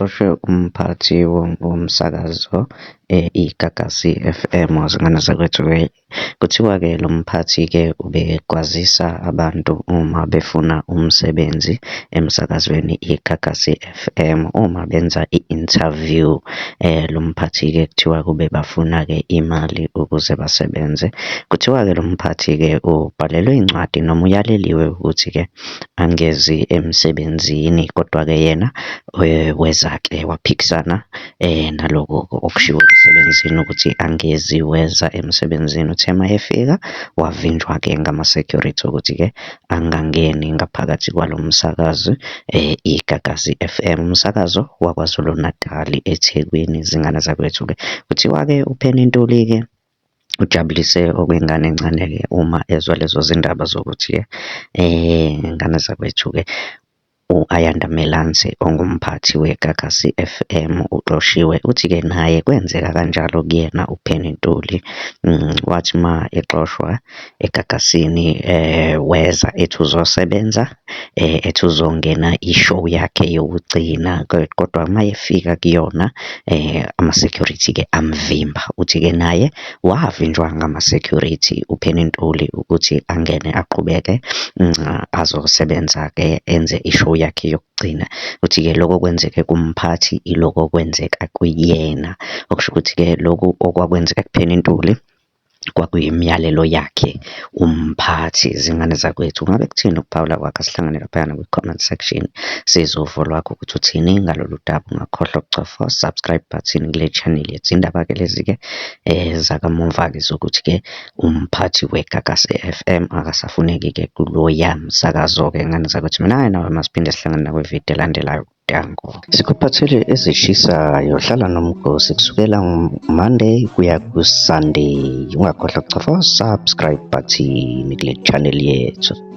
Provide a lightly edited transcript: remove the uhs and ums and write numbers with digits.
Kuxoshwe umphathi womsakazo iGagasi FM, zingane zakwethu-ke. Kuthiwa-ke lo mphathi-ke ubekwazisa abantu uma befuna umsebenzi emsakazweni iGagasi FM, uma benza i-interview. Lo mphathi-ke kuthiwa kube bafuna-ke imali ukuze basebenze. Kuthiwa-ke lo mphathi-ke ubhalelwe incwadi noma uyaleliwe ukuthi-ke angezi emsebenzini, kodwa-ke yena weza-ke waphikisana naloko okushiwo emsebenzini ukuthi angezi, weza emsebenzini. Uthe uma efika, wavinjwa-ke ngama-security ukuthi-ke angangeni ngaphakathi kwalo msakazo iGagasi FM, umsakazo waKwaZulu Natali, eThekwini, zingane zakwethu-ke. Kuthiwa-ke uPenny Ntuli-ke ujabulise okwengane encane-ke uma ezwa lezo zindaba zokuthi-ke ngane zakwethu-ke, u-Ayanda Melansi ongumphathi weGagasi FM uxoshiwe. Uthi-ke naye kwenzeka kanjalo kuyena uPenny Ntuli, wathi uma exoshwa eGagasini weza ethi uzosebenza, ethi uzongena i-show yakhe yokugcina, kodwa uma efika kuyona ama-security-ke amvimba. Uthi-ke naye wavinjwa ngama-security uPenny Ntuli ukuthi angene aqhubeke azosebenza-ke enze i-show yakhe yokugcina. Uthi-ke lokho okwenzeke kumphathi iloko okwenzeka kuyena, okusho ukuthi-ke lokhu okwakwenzeka kuPenny Ntuli kwakuyimiyalelo yakhe umphathi, zingane zakwethu. Ngabe kuthini ukuphawula kwakho? Asihlangane laphayana kwi-comment section, sizwe uvo lwakho ukuthi uthini ngalolu daba. Ungakhohlwa ukucofa subscribe button kule channel yethu. Indaba-ke lezi-ke zakamuva-ke zokuthi-ke umphathi weGagasi FM akasafuneki-ke kuloya msakazo-ke ngane zakwethu. Mina nawe masiphinde sihlangane nakwividiyo elandelayo. Danko. Sikuphathele ezishisayo, hlala nomgosi kusukela Monday kuya ku-Sunday. Ungakhohlwa ukucofa subscribe button kule channel yethu.